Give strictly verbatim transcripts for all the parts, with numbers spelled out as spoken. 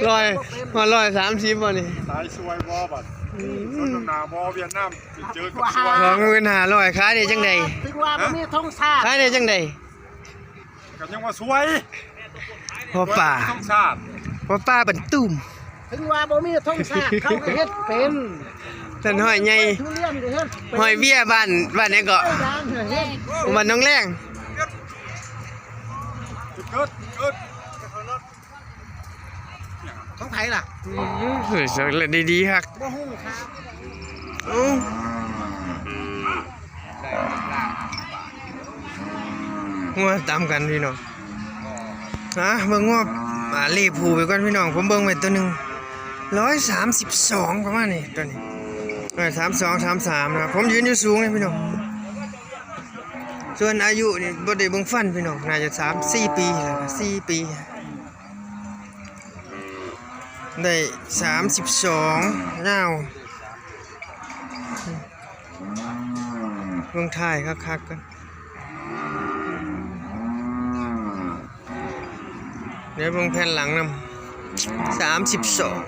ร้อย มาร้อยสามสิบบ่นี่ สายสวยบ่บัด อืม สนทนาบ่เวียดนาม เจอกับสวย สองหมื่นห้าร้อย ขายได้จังใด ถือว่าบ่มีธงชาติ ขายได้จังใด ก็ยังว่าสวย พ่อป้า สวยธงชาติ พ่อป้าบันตุ้ม ถึงว่าบ่มีธงชาติ เขาก็เฮ็ดเป็น ท่านห้อยใหญ่ ทุเรียนก็เฮ็ดเป็น ห้อยเวียบ้าน บ้านไหนเกาะ ร้านก็เฮ็ด บ้านหนองแลง เกิด เกิด ของไผล่ะ อืม สวยๆ เลยดีๆ ครับ บ่ฮู้ครับ เอ้า งัวตามกันพี่น้อง ฮะ เบิ่งงัว อ่า เลขผู้ไปก่อนพี่น้อง ผมเบิ่งไว้ตัวหนึ่ง ร้อยสามสิบสอง ประมาณนี้ ตัวนี้ เออ สามสอง สามสาม นะครับ ผมยืนอยู่สูงเลยพี่น้อง ส่วนอายุนี่บ่ได้เบิ่งฟันพี่น้อง น่าจะสามสี่ปีแล้วนะ สี่ปี ได้สามสิบสอง ยาว เบิ่งท้ายคักๆ กัน เดี๋ยวเบิ่งแผ่นหลังนำ สามสิบสอง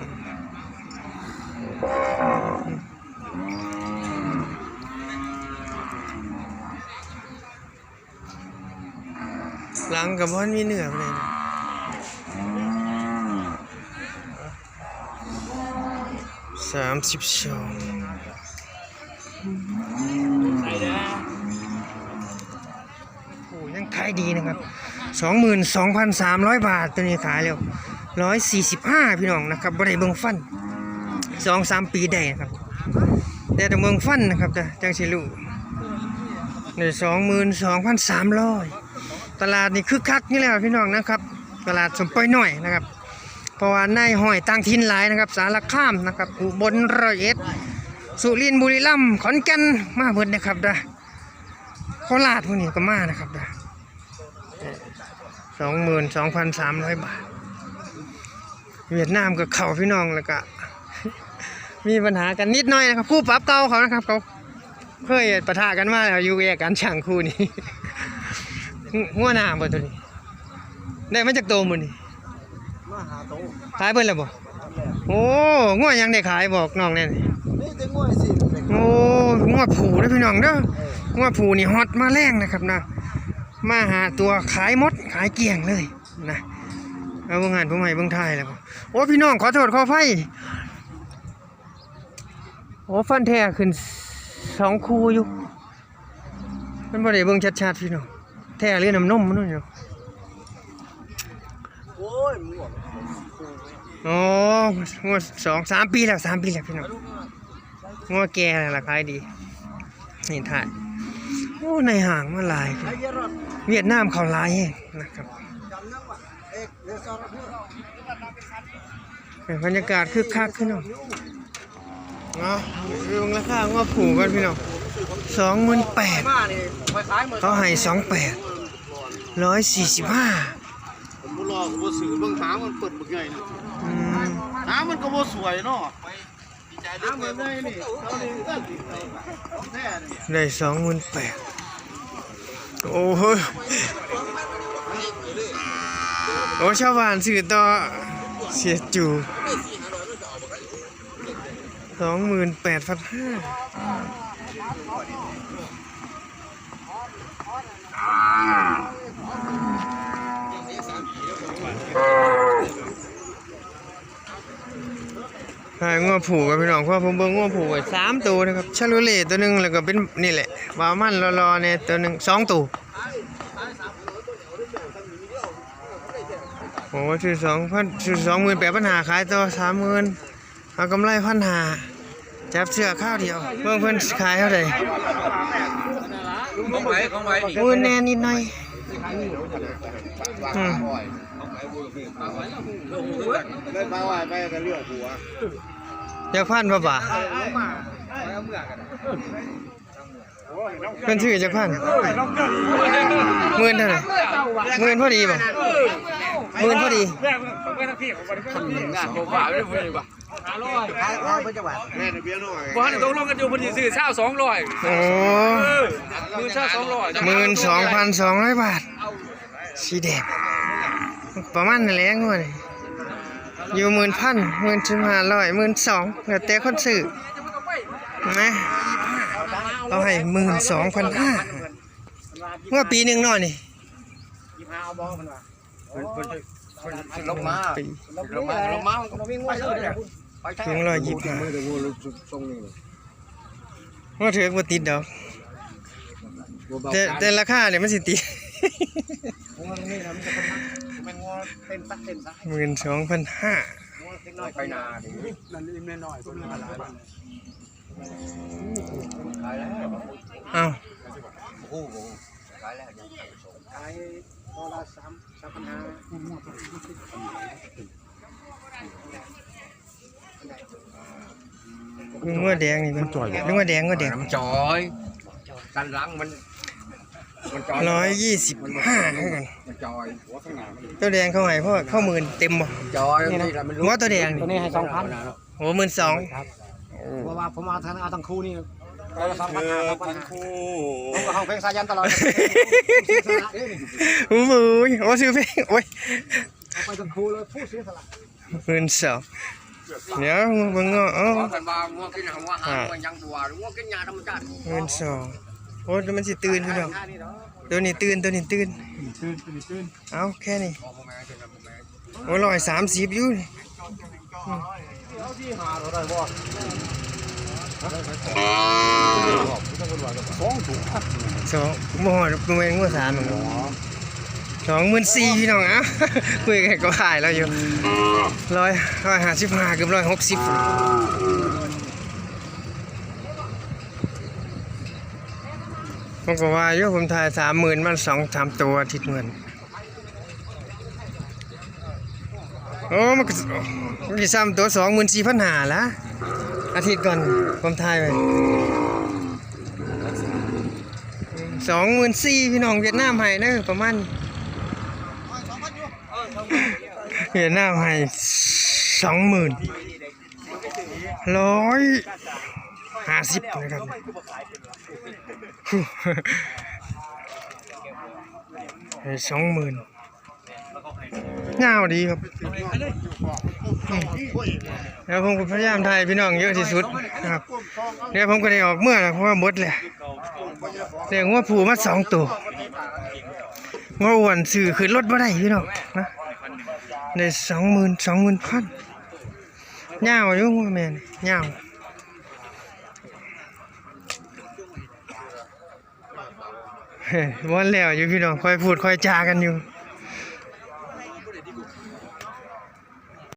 หลังก็บ่ทันมีเนื้อปานใด สามสิบสอง โอ้ ยังขายดีนะครับ สองหมื่นสองพันสามร้อยบาท ตัวนี้ขายแล้ว ร้อยสี่สิบห้า พี่น้องนะครับ บ่ได้เบิ่งฟัน สองสามปีได้นะครับ แต่ต้องเบิ่งฟันนะครับ จะ จังสิรู้ นี่ สองหมื่นสองพันสามร้อย ตลาดนี่คึกคักนี่แหละพี่น้องนะครับ ตลาดสมปอยน้อยนะครับ เพราะว่านายห้อยต่างถิ่นหลายนะครับ สารคามนะครับ อุบล ร้อยเอ็ด สุรินทร์ บุรีรัมย์ ขอนแก่น มาเบิดนะครับเด้อ โคราชพวกนี้ก็มานะครับเด้อ สองหมื่นสองพันสามร้อยบาท เวียดนามกับเขาพี่น้อง แล้วก็ มีปัญหากันนิดหน่อยนะครับ คู่ปรับเก่าเขานะครับ เขาเคยปะทะกันมาแล้ว อยู่แยกกันช่างคู่นี้ งัวหน้าบ่ตัวนี้ ได้มาจากโตมื้อนี้ มาหาโต ขายเบิดแล้วบ่ โอ้ งัวยังได้ขายบอกน้องแน่นี่ นี่แต่งัวสิ โอ้ งัวผู้เด้อพี่น้องเด้อ เออ งัวผู้นี่ฮอตมาแรงนะครับนะ มาหาตัวขายหมด ขายเกลี้ยงเลยนะ เอาเบิ่งหันผมให้เบิ่งท้ายแล้วบ่ โอ้ พี่น้องขอโทษขออภัย โอ้ ฟันแท้ขึ้นสองคู่อยู่ มันบ่ได้เบิ่งชัดๆ พี่น้อง แท้หรือน้ำนมมันอยู่ โอ้ย มันบอก อ๋อ งัวสอง สามปีแล้ว สามปีแล้วพี่น้อง งัวแก่แล้วล่ะขายดี นี่ถ่าย โอ้ ในห้างมาหลาย เวียดนามเขาหลายแฮงนะครับ บรรยากาศคึกคักพี่น้อง เนาะ คือราคางัวผูกกันพี่น้อง สองหมื่นแปด เขาให้สองแปด ร้อยสี่สิบห้า ผมบ่รอ ผมบ่ซื้อ เบิ่งหางมันเปิดบักใหญ่นะ อืม หางมันก็บ่สวยเนาะ หางแบบใหญ่นี่ เอานี่ ของแท้นี่ ได้สองหมื่นแปด โอ้โห โอ้ ชาวบ้านซื้อต่อ เสียจู สองหมื่นแปดพันห้า ใช่ งัวผูกครับพี่น้อง เพราะผมเบิ่งงัวผูกไว้สามตัวนะครับ ชาโลเล่ตัวหนึ่ง แล้วก็เป็นนี่แหละ บาวมันรอๆเนี่ยตัวหนึ่ง สองตัว โอ้ ซื้อสองพัน ซื้อสองหมื่นแปดพันห้า ขายต่อสามหมื่น เอากำไรพันห้า จับเสื้อข้าวเดียว เบิ่งเพิ่นขายเท่าใด ของไผ ของไผนี่ โอ้ย แน่นิดหน่อย อืม เล่นมาว่าไปกันเรื่องหัว จักพันบ่บาท เพิ่นซื้อจักพัน หมื่นเท่าใด หมื่นพอดีบ่ หมื่นพอดี งานบ่ว่าไม่ได้บ่ ขาย ขายเพิ่นจักบาท แม่นเบียร์น้อย บ่ทันได้ตกลงกันอยู่ เพิ่นสิซื้อซาวสองร้อย โอ้ เออ หมื่นซาวสองร้อย หมื่นสองพันสองร้อยบาท สีแดง ประมาณนั้นแหละงวดนี้ อยู่หมื่นพัน หมื่นสิบห้าร้อย หมื่นสอง แล้วแต่คนซื้อนะ เอาให้หมื่นสองพันห้า เมื่อปีหนึ่งเนาะนี่ ยี่สิบห้าเอาบอลมันว่า เพิ่นเพิ่นเพิ่นสิลงมา ปี ลงมาลงมามันก็วิ่งไวเลยเนี่ยไปแท้ ถึงร้อยยี่สิบห้า ไม่ได้วัวลูกทรงนี่เลย ว่าถือว่าติดดอก วัวเบา แต่แต่ราคาเนี่ยมันสิติด งัวตรงนี้นะมันจะเป็นงัวเต้นตักเต้นตัก หมื่นสองพันห้า งัวเล็กน้อยไปนาดิ นั่นนี่แม่น้อยคนละ ขายแล้ว อ้าว โอ้โหขายแล้วยังขายส่งขายตัวละสามสามพันห้า งัวแดงนี่มันจ่อยงัวแดงงัวแดง มันจ่อยด้านหลังมันมันจ่อย ร้อยยี่สิบห้าเท่ากัน มันจ่อย ตัวแดงเขาให้เพราะเข้าหมื่นเต็มบ่ มันจ่อยนี่แหละมัน ว่าตัวแดงนี่ ตัวนี้ให้สองพัน โอ้หมื่นสอง เพราะว่าผมเอาทั้งเอาทั้งคู่นี่ ก็คือทั้งคู่ ผมก็ห้องเพลงสายันตลอด โอ้โหโอ้ซื้อเพลงโอ้ย เอาไปทั้งคู่เลยผู้เสียสละ หมื่นสองเดี๋ยวเบิ่งเงาะเอ้า กันว่างัวกินหัวหางงัวยังบัวงัวกินหญ้าธรรมชาติ หมื่นสองโอ้ยมันสิตื่นพี่น้องตัวนี้ตื่นตัวนี้ตื่น ตื่นตื่นตื่น เอาแค่นี้โอ้ร้อยสามสิบอยู่นี่ สองถุง สองบ่ฮอดบ่แม่นงัวสามหรอกสองหมื่นสี่พี่น้องเอ้าคุยกันก็ขายแล้วอยู่ร้อยร้อยห้าสิบห้าเกือบร้อยหกสิบผมก็ว่าอยู่ผมถ่ายสามหมื่นมันสองสามตัวอาทิตย์เงิน โอ้มันก็มันก็ซ้ำตัวสองหมื่นสี่พันห้าละอาทิตย์ก่อนผมถ่ายไปสองหมื่นสี่พี่น้องเวียดนามให้เด้อประมาณเวียดนามให้สองหมื่นร้อยห้าสิบนะครับให้สองหมื่น ยาวดีครับอืมแล้วผมก็พยายามถ่ายพี่น้องเยอะที่สุดนะครับเดี๋ยวผมก็ได้ออกเมื่อนะเพราะว่าหมดแหละเลี้ยงงัวผูมาสองตัวงัวอ้วนซื้อขึ้นรถบ่ได้พี่น้องนะได้สองหมื่นสองหมื่นพันยาวอยู่งัวแม่นยาววันแล้วอยู่พี่น้องค่อยพูดค่อยจากันอยู่